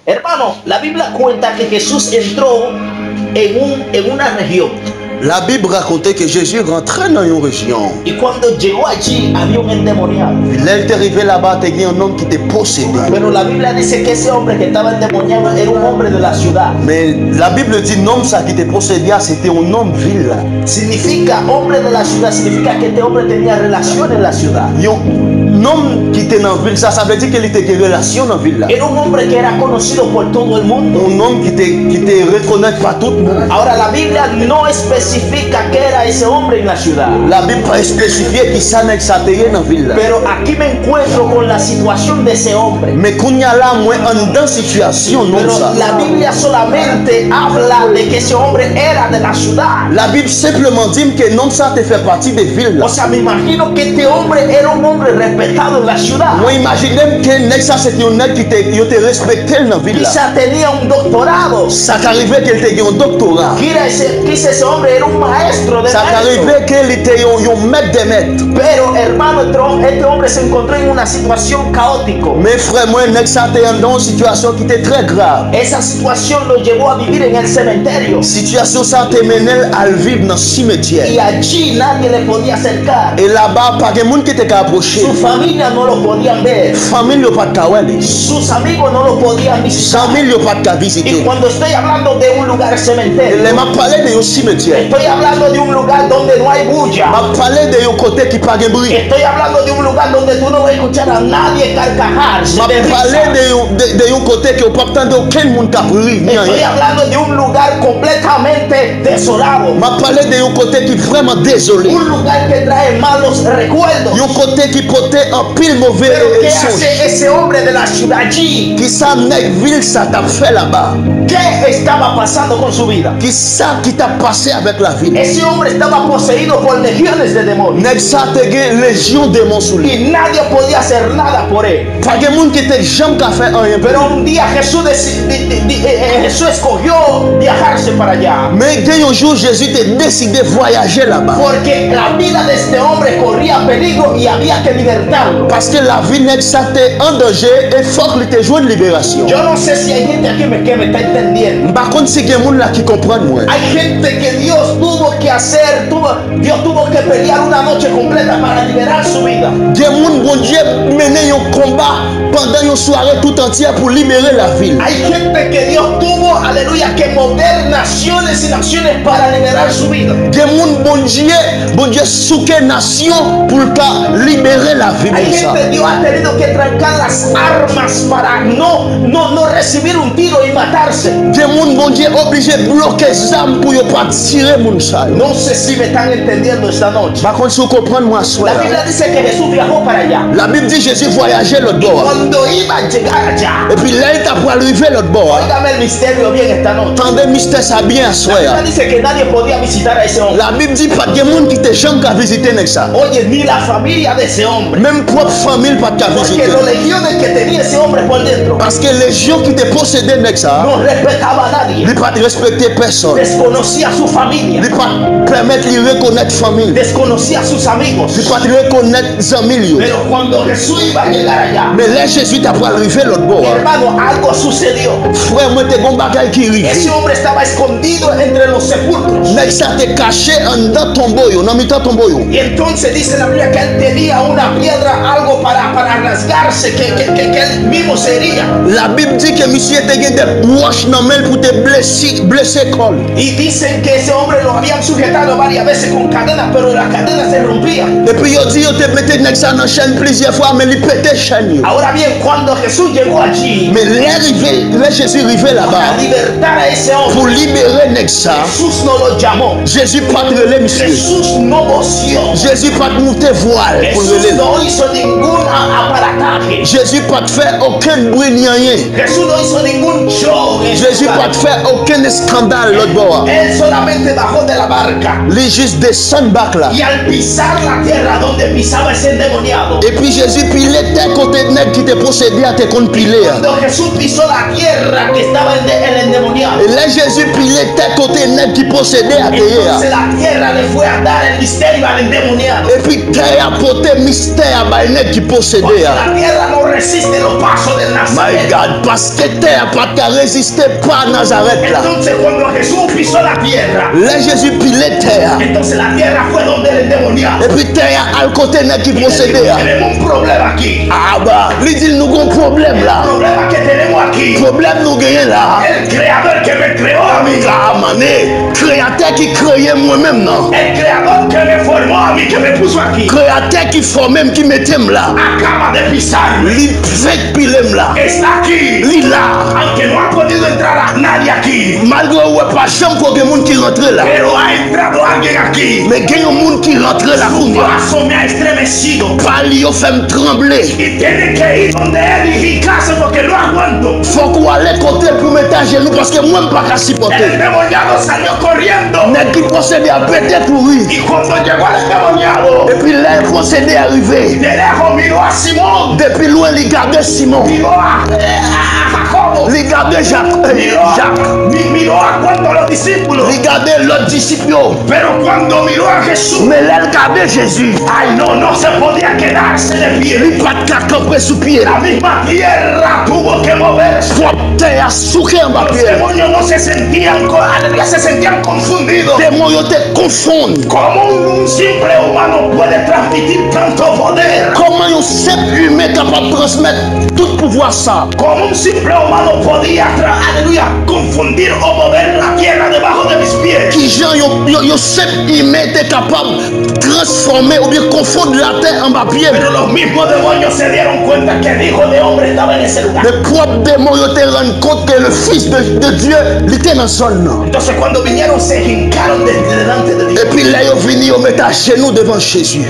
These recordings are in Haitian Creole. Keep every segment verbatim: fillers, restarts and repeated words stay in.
Hermano, la Biblia cuenta que Jesús entró en un, en una región. La Bib rakonte ke Jezi rantre nan yon rejyon. Y cuando llegó allí, había un endemoniado. Lè l te rive laba, te gen yon nonm ki te posede. Pero la Biblia dice que ese hombre que estaba endemoniado era un hombre de la ciudad. Men Labib di nonm sa ki te posede a, se te yon nonm vil la. Significa hombre de la ciudad, significa que este hombre tenía relación en la ciudad. Yon nonm ki te nan vil sa, sa vle di ke li te gen relasyon nan vil la. Era un hombre que era conocido por todo el mundo. Yon nonm ki te, ki te rekonèt pa tout moun. Ahora, la Biblia no especifica qué era ese hombre en la ciudad. Labib pa espesifye ki sa nèg sa te ye nan vil la. Pero aquí me encuentro con la situación de ese hombre. Men kounye a la, mwen anndan sitiyasyon nonm Pero sa. La Biblia solamente habla de que ese hombre era de la ciudad. Labib senpleman di m ke nonm sa te fè pati de vil la. O sea, me imagino que este hombre era un hombre respetado en la ciudad. Mwen imajine m ke nèg sa se te yon nèg ki te, yo te respekte l nan vil la. Quizá tenía un doctorado. Sa ka rive ke l te gen yon doktora. Quizá ese, quizá ese hombre era un maestro de Sa ka maestros. Rive ke li te yon, yon mèt de mèt. Pero, hermano, este hom-, este hombre se encontró en una situación caótica. Men frè mwen, nèg sa te anndan yon sitiyasyon ki te trè grav. Esa situación lo llevó a vivir en el cementerio. Sitiyasyon sa te mennen l al viv nan simetyè. Y allí nadie le podía acercar. E laba, pa gen moun ki te ka apwoche. Su familia no lo podían ver. Fanmi l yo pa t ka wè li. Sus amigos no lo podían visitar. Zanmi l yo pa t ka vizite. Y cuando estoy hablando de un lugar E lè cementerio, m ap pale de yon simetyè, estoy hablando de un lugar donde no hay bulla. M ap pale de yon kote ki pa gen bri. Estoy hablando de un lugar donde tú no vas a escuchar a nadie carcajarse M ap de pale risa. De yon, de, de yon kote ke w p ap tande okenn moun k ap ri, ni Estoy anyen. Hablando de un lugar completamente desolado. M ap pale de yon kote ki vrèman dezole. Un lugar que trae malos recuerdos. Yon kote ki pote anpil move Pero ¿qué sonj. Hace ese hombre de la ciudad allí? Kisa nèg vil sa t ap fè laba? ¿Qué estaba pasando con su vida? Kisa ki t ap pase avèk lavi l? Ese hombre estaba poseído por legiones de demonios. Nèg sa te gen lejyon demon sou li. Y nadie podía hacer nada por él. Pa gen moun ki te janm ka fè anyen pou Pero li. Un día Jesús, deci- di- di- di- eh, eh, Jesús escogió viajarse para allá. Men gen yon jou Jezi te deside vwayaje laba. Porque la vida de este hombre corría peligro y había que libertarlo. Paske lavi nèg sa te an danje e fòk li te jwenn liberasyon. Yo no sé si hay gente aquí me- que me está entendiendo. M pa konn si gen moun la ki konprann mwen. Hay gente que Dios tuvo que hacer, tuvo, Dios tuvo que pelear una noche completa para liberar su vida. Gen moun Bondye mennen yon konba pandan yon sware tout antyè pou libere lavi l. Hay gente que Dios tuvo, aleluya, que mover naciones y naciones para liberar su vida. Gen moun Bondye, Bondye souke nasyon pou l ka libere lavi moun sa. Hay gente Dios ha tenido que trancar las armas para no, no, no recibir un tiro y matarse. Gen moun Bondye oblije bloke zam pou yo pa tire moun sa yo. No sé si me están entendiendo esta noche. M pa konn si w konprann mwen aswè La a. Biblia dice que Jesús viajó para allá. Labib di Jezi vwayaje lòt bò a. Cuando iba a llegar allá, Epi lè l ta pral rive lòt bò a, óigame el misterio bien esta noche. Tande mistè sa byen aswè a. La Biblia dice que nadie podía visitar a ese hombre. Labib di pa t gen moun ki te janm ka vizite nèg sa. Oye, ni la familia de ese hombre. Menm pwòp fanmi l pa t ka Porque vizite. Los legiones que tenía ese hombre por dentro. Paske lejyon ki te posede nèg sa, no respetaba a nadie. Li pa t respekte pèsonn. Desconocía a su familia. Li pa t pèmèt li rekonèt fanmi l. Desconocía a sus amigos. Li pa t rekonèt zanmi l yo. Pero cuando Jesús iba a llegar allá, Men lè Jezi ta pral rive lòt bò a, hermano, algo sucedió. Frè mwen, te gon bagay ki rive. Ese hombre estaba escondido entre los sepulcros. Nèg sa te kache anndan tonbo yo, nan mitan tonbo yo. Y entonces dice la Biblia que él tenía una piedra, algo para, para rasgarse, que, que, que, que él mismo se hería. Labib di ke misye te gen de wòch nan men l pou te blesi, blese kò l. Y dicen que ese hombre lo habían sujetado varias veces con cadenas, pero las cadenas se rompían. Epi yo di yo te mete nèg sa nan chèn plizyè fwa, men li pete chèn yo. Ahora bien, cuando Jesús llegó allí Men lè rive, lè Jezi rive laba, para libertar a ese hombre, pou libere nèg sa, Jesús no lo llamó. Jezi pa t rele misye. Jesús no voció. Jezi pa t moute vwa l pou l rele Jesús l. No hizo ningún a- aparataje. Jezi pa t fè okenn bri ni anyen. Jesús no hizo ningún show en Jezi pa t fè okenn eskandal lòt bò a. Él solamente bajó de la barca. Li jis desann bak la. Y al pisar la tierra donde pisaba ese endemoniado. Epi Jezi pile tè kote nèg ki te posede a te konn pile a. Cuando Jesús pisó la tierra que estaba en de- el endemoniado, E lè Jezi pile tè kote nèg ki posede a te ye a, entonces la tierra le fue a dar el misterio al endemoniado. Epi tè a pote mistè a bay nèg ki posede a. Porque la tierra no resiste los pasos del Nazareno. My God, paske tè a pa t ka reziste pa Nazarèt la. Entonces, cuando Jesús pisó la tierra, Lè Jezi pile tè a, entonces la tierra fue donde el endemoniado. Epi tè a al kote nèg ki posede a. Tenemos un problema aquí. Aba, li di l, nou gon pwoblèm la. El problema que tenemos aquí. Pwoblèm nou genyen la. El creador que me creó a mí. Ah, mané, kreyatè ki kreye mwen menm nan. El creador que me formó a mí, que me puso aquí. Kreyatè ki fòme m, ki mete m la. Acaba de pisarme. Li fenk pile m la. Está aquí. Li la. Aunque no ha podido entrar a nadie aquí. Malgre ou wè pa janm ko gen moun ki rantre la. Pero ha entrado alguien aquí. Men gen yon moun ki rantre la kounye a. Su brazo me ha estremecido. Pa li yo fè m tranble. Y tiene que ir donde él y hincarse porque no aguanto. Fòk ou ale kote l pou m mete ajenou paske mwen m pa ka sipòte. El endemoniado salió corriendo. Nèg ki posede a pete kouri. Y cuando llegó el endemoniado, Epi lè posede a rive, de lejos miró a Simón, depi lwen li gade Simon. Miró a, a, a Jacobo. Li gade Jak. Miró a, Jak. Mi- miró a cuantos los discípulos. Li gade lòt disip yo. Pero cuando miró a Jesús, Men lè l gade Jezi, Ay, no, no se podía quedarse de pie. Li pa t ka kanpe sou pye l. La misma tierra tuvo que moverse. Pwòp tè a souke anba pye l. Los demonios no se sentían, co- aleluya, se sentían confundidos. Demon yo te konfonn. ¿Cómo un, un simple humano puede transmitir tanto poder? Kòman yon senp imen kapab transmèt tout pouvwa sa? ¿Cómo un simple humano podía, tra- aleluya, confundir o mover la tierra debajo de mis pies? Kijan yon, yon, yon senp imen te kapab transfòme oubyen konfonn latè anba pye m? Pero los mismos demonios se dieron cuenta que el Hijo de Hombre estaba en ese lugar. Men pwòp demon yo te rann kont ke le Fils de, de Dieu, li te nan zòn nan. Entonces, cuando vinieron, se hincaron de- delante de Dios. Epi lè yo vini, yo met ajenou devan Jezi.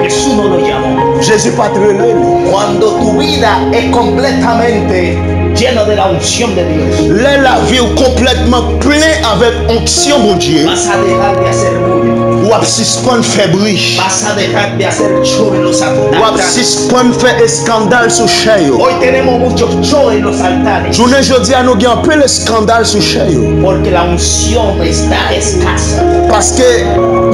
Jesús no lo llamó. Jezi pa t rele li. Cuando tu vida es completamente llena de la unción de Dios, Lè lavi w konplètman plen avèk onksyon Bondye, vas a dejar de hacer bulla. W ap sispann fè bri. Vas a dejar de hacer show en los altares. W ap sispann fè eskandal sou chè yo. Hoy tenemos muchos shows en los altares. Jounen jodi a, nou gen anpil eskandal sou chè yo. Porque la unción está escasa. Paske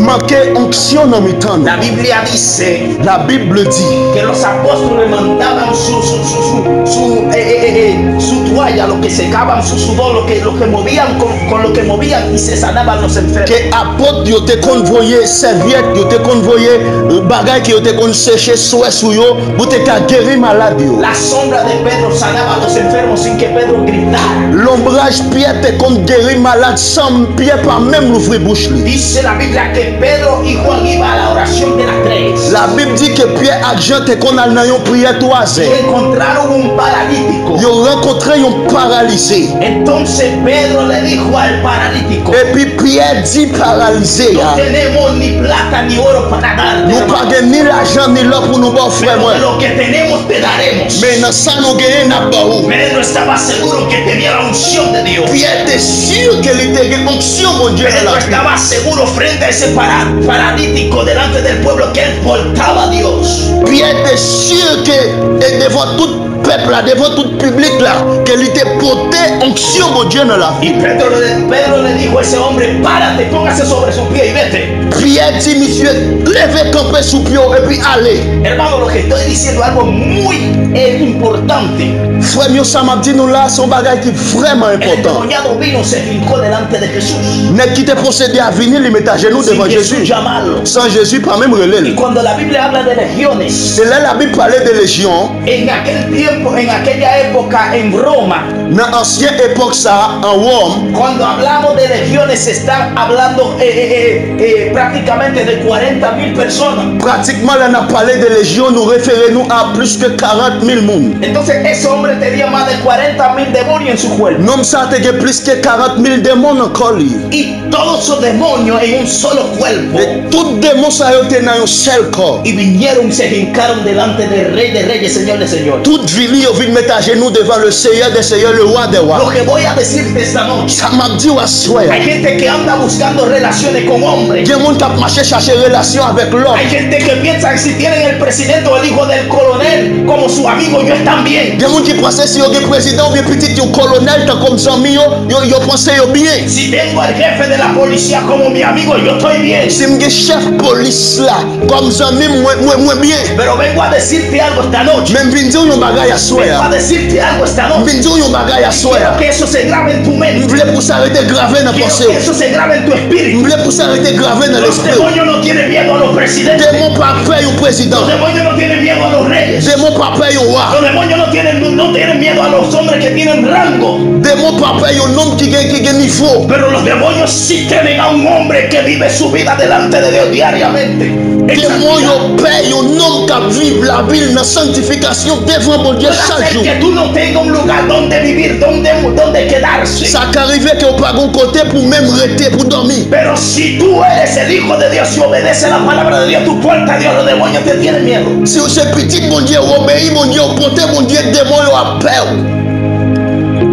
manke onksyon nan mitan nou. La Biblia dice Labib di que los apóstoles mandaban su, su, su, su, su, eh, eh, eh, eh, su toalla, lo que secaban su sudor, lo que, lo que movían con, con lo que movían y se sanaban los enfermos. Ke apot yo te konn voye sèvyèt, yo te konn voye, eh, bagay ke yo te konn seche swè sou yo, pou te ka geri malad yo. La sombra de Pedro sanaba a los enfermos sin que Pedro gritara. Lonbraj Pyè te konn geri malad san Pyè pa menm louvri bouch li. Dice la Biblia que Pedro y Juan iban a la oración de las tres. Labib di ke Pyè ak Jan te konn al nan yon priyè twazè. Y encontraron un paralítico. Yo rankontre yon paralize. Entonces Pedro le dijo al paralítico, Epi Pyè di paralize a, No tenemos ni plata ni oro para darte, hermano. Nou pa gen ni lajan ni lò pou nou ba w, frè mwen. Pero de lo que tenemos te daremos. Men nan sa nou genyen, n ap ba ou. Pedro estaba seguro que tenía la unción de Dios. Pyè te si ke li te gen onksyon Bondye nan lavi. Pedro estaba seguro frente a ese para- paralítico delante del pueblo que él portaba a Dios. Pyè te si ke, e devan tout pèp la, devan tout piblik la, ke li te pote onksyon Bondye nan lavi. Y Pedro le, Pedro le dijo a ese hombre, párate, póngase sobre su pie y vete. Pyè di misye, leve kanpe sou pye w epi ale. Hermano, lo que estoy diciendo algo muy, eh, importante. Frè m yo, sa m ap di nou la, se yon bagay ki vrèman enpòtan. El endemoniado vino, se hincó delante de Jesús. Nèg ki te posede a vini, li met ajenou devan Jezi. Sin Jesús llamarlo. San Jezi pa menm rele l. Y cuando la Biblia habla de legiones, E lè Labib pale de lejyon, en aquel tiempo, en aquella época en Roma, Nan ansyen epòk sa a, an Wòm, cuando hablamos de legiones, se está hablando eh, eh, eh, eh, prácticamente de cuarenta mil personas. Pratikman, lè n ap pale de lejyon, nou refere nou a plis ke karant mil moun. Entonces, ese hombre tenía más de cuarenta mil demonios en su cuerpo. Nonm sa a te gen plis ke karant mil demon nan kò li. Y todos esos demonios en un solo cuerpo. E tout demon sa yo te nan yon sèl kò. Y vinieron, se hincaron delante del Rey de Reyes, Señor de Señores. Tout vini, yo vin met ajenou devan le Seigneur des Seigneurs, le Roi des Lo que voy a decirte esta noche. Sa m ap di w aswè a. Hay gente que anda buscando relaciones con hombres. Gen moun k ap mache chache relasyon avèk lòm. Hay gente que piensa que si tienen el presidente o el hijo del coronel como su amigo, yo están bien. Gen moun ki panse si yo gen prezidan oubyen pitit yon kolonèl tankou zanmi yo, yo, yo panse yo byen. Si tengo al jefe de la policía como mi amigo, yo estoy bien. Si m gen chèf polis la kòm zanmi m, mwen, mwen, mwen byen. Pero vengo a decirte algo esta noche. Men m vin di w yon bagay aswè a. Vengo a decirte algo esta noche. M vin di w yon bagay aswè a. Quiero que eso se grabe en tu mente. M vle pou sa rete grave nan panse w. Quiero que eso se grabe en tu espíritu. M vle pou sa rete grave nan lespri w. Los demonios no tienen miedo a los presidentes. Demon pa pè yon prezidan. Los demonios no tienen miedo a los reyes. Demon pa pè yon wa. Los demonios no tienen, no tienen miedo a los hombres que tienen rango. Demon pa pè yon nonm ki gen, ki gen nivo. Pero los demonios sí temen a un hombre que vive su vida delante de Dios diariamente. Demon yo pè yon nonm k ap viv lavi l nan sanktifikasyon devan Bondye chak jou. Puede ser que tú no tengas un lugar donde vivir, donde, donde quedarse. Sa ka rive ke w pa gen yon kote pou menm rete, pou dòmi. Pero si tú eres el hijo de Dios y obedeces la palabra de Dios, tú puertas a Dios, los demonios te tienen miedo. Si w se pitit Bondye, w obeyi Bondye, w pote Bondye, demon yo ap pè w.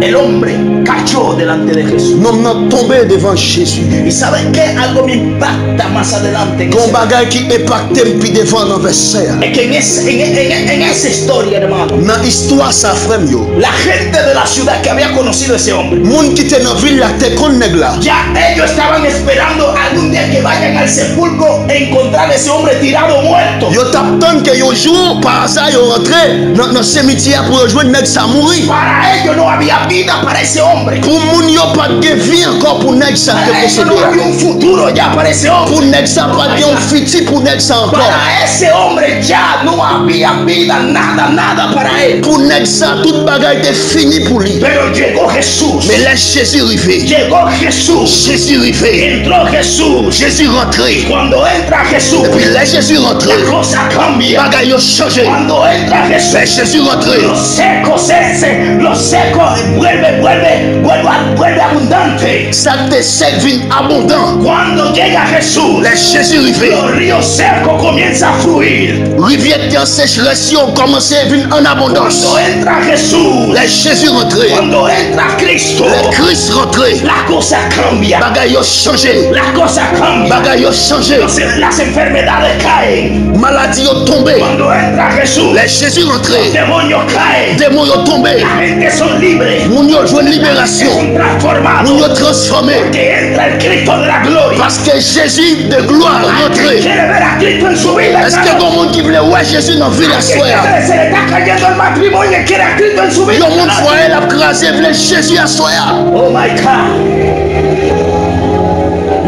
El hombre cayó delante de Jesús. Nonm nan tonbe devan Jezi. ¿Y saben qué? Algo me impacta más adelante en ese. Gen yon bagay ki enpakte m pi devan nan vèsè a. Es que en, ese, en, en, en esa historia, hermano, nan istwa sa, frè m yo, la gente de la ciudad que había conocido a ese hombre, moun ki te nan vil la te konn nèg la. Ya ellos estaban esperando algún día que vayan al sepulcro e encontrar ese hombre tirado muerto. Yo t ap tann ke yon jou, pa aza, yo rantre nan, nan simityè a pou yo jwenn nèg sa mouri. Para ellos no había vida para ese hombre. Pou moun yo pa t gen vi ankò pou nèg sa te posede a. Para ellos no había un futuro ya para ese hombre. Pou nèg sa pa t gen yon fiti pou nèg sa ankò. Para ese hombre ya no había vida, nada, nada para él. Pou nèg sa, tout bagay te fini pou li. Pero llegó Jesús. Men lè Jezi rive. Llegó Jesús. Jezi rive. Entró Jesús. Jezi rantre. Cuando entra Jesús, epi lè Jezi rantre, la cosa cambia. Bagay yo chanje. Cuando entra Jesús, lè Jezi rantre, lo seco se, se, lo seco vuelve, vuelve, vuelve, vuelve abundante. Sa k te sèk vin abondan. Cuando llega Jesús, lè Jezi rive, los ríos secos comienzan a fluir. Rivyè k te an sechrès yo kòmanse vin an abondans. Cuando entra Jesús, lè Jezi rantre, cuando entra Cristo, lè Kris rantre, la cosa cambia. Bagay yo chanje. La cosa cambia. Bagay yo chanje. Los, las enfermedades caen. Maladi yo tonbe. Cuando entra Jesús, lè Jezi rantre, los demonios caen. Demon yo tonbe. La gente son libres. Moun yo jwenn liberasyon. Son transformados. Moun yo transfòme. Porque entra el Cristo de la gloria. Paske Jezi de glwa rantre. Quiere ver a Cristo en su vida, hermano. Èske gen moun ki vle wè Jezi nan vi l aswè a? Hay gente que se le está cayendo el matrimonio y quiere a Cristo en su vida. Yon moun fwaye l ap kraze, vle Jezi aswè a. Oh my God.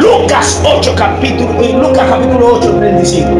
Lucas ocho, capítulo, eh, Lucas capítulo ocho, treinta y cinco.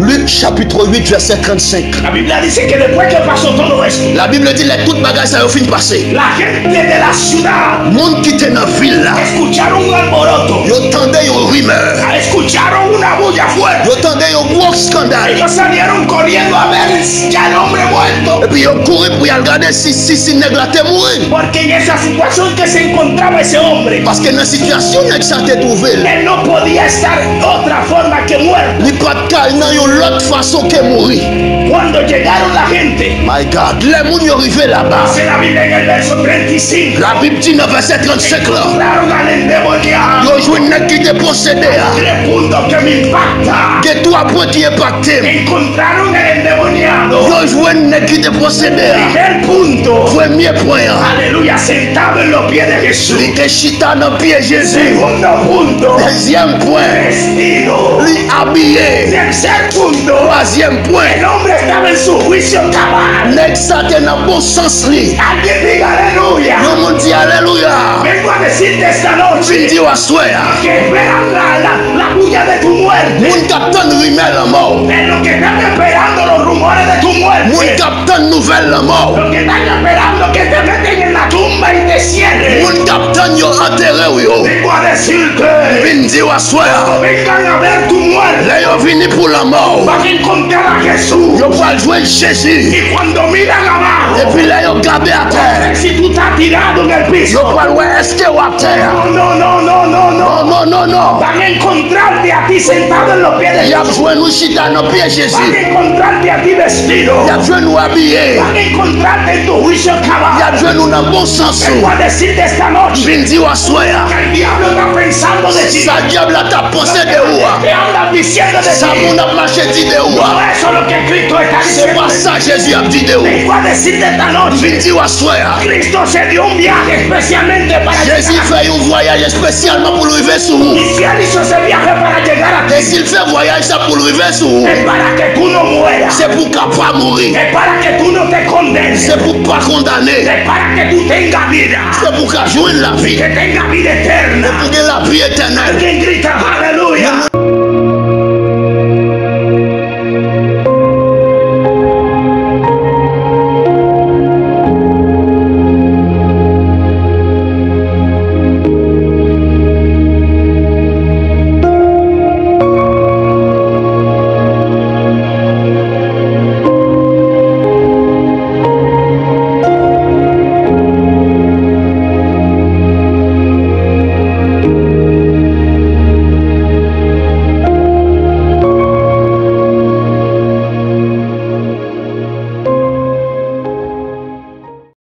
Lik chapit uit, vèsè trannsenk. La Biblia dice que después que pasó todo esto, la Bib di lè tout bagay sa yo fin pase, la gente de la ciudad, moun ki te nan vil la, escucharon un alboroto, yo tande yon rimè, escucharon una bulla fuerte, yo tande yon gwo eskandal. Ellos salieron corriendo a ver ya el hombre muerto. Epi yo kouri pou y al gade si, si, si nèg la te mouri. Porque en esa situación que se encontraba ese hombre, paske nan sitiyasyon nèg sa te twouve l, él no podía estar otra forma que muerto. Li pa t ka al nan yon lòt fason ke mouri. Cuando llegaron la gente, my God, lè moun yo rive laba, dice la Biblia en el verso treinta y cinco, Labib di nan vèsè trannsenk la, encontraron al endemoniado, yo jwenn nèg ki te posede a. Tres puntos que me impacta. Gen twa pwen ki enpakte m. Encontraron al endemoniado. Yo jwenn nèg ki te posede a. Primer punto. Premye pwen an. Aleluya, sentado en los pies de Jesús. Li te chita nan pye Jezi. Segundo punto. Dezyèm pwen. Vestido. Li abiye. Tercer punto. Twazyèm pwen. El hombre estaba en su juicio cabal. Nèg sa te nan bon sans li. Alguien diga aleluya. Yon moun di aleluya. Vengo a decirte esta noche. M vin di w aswè a. Que esperan la, la, la bulla de tu muerte. Moun k ap tann rimè lanmò w. Pero que están esperando los rumores de tu muerte. Moun k ap tann nouvèl lanmò w. Los que están esperando que te meten en la tumba y te cierren. Moun k ap tann yo antere w yo. Vengo a decirte. M vin di w aswè a. Cuando vengan a ver tu muerte, lè yo vini pou lanmò w, van a encontrar a Jesús. Yo pral jwenn Jezi. Y cuando miran abajo, epi lè yo gade atè, si tú Tirado en el piso. Yo pral wè èske w atè a. No, no, no, no, no, no. Non, non, non, non. Van a encontrarte a ti sentado en los pies de Jesús. Y ap jwenn ou chita nan pye Jezi. Van a encontrarte a ti vestido. Y ap jwenn ou abiye. Van a encontrarte en tu juicio cabal. Y ap jwenn ou nan bon sans ou. Vengo a decirte esta noche. Vin di w aswè a. Que el diablo está pensando de ti. Sa dyab la t ap panse de ou a. Que andan diciendo de ti. Sa moun ap mache di de ou a. No es eso lo que Cristo está diciendo. Se pa sa Jezi ap di de ou. Vengo a decirte esta noche. Vin di w aswè a. Cristo se dio un viaje especialmente para Jezi fè yon vwayaj espesyalman pou l rive sou ou. Y si él hizo ese viaje para llegar a ti, E si l fè vwayaj sa pou l rive sou ou, es para que tú no mueras. Se pou w ka pa mouri. Es para que tú no te condenes. Se pou w pa kondane. Es para que tú tengas vida. Se pou w ka jwenn lavi. Que tengas vida eterna. Pou w gen lavi etènèl. Alguien grita aleluya.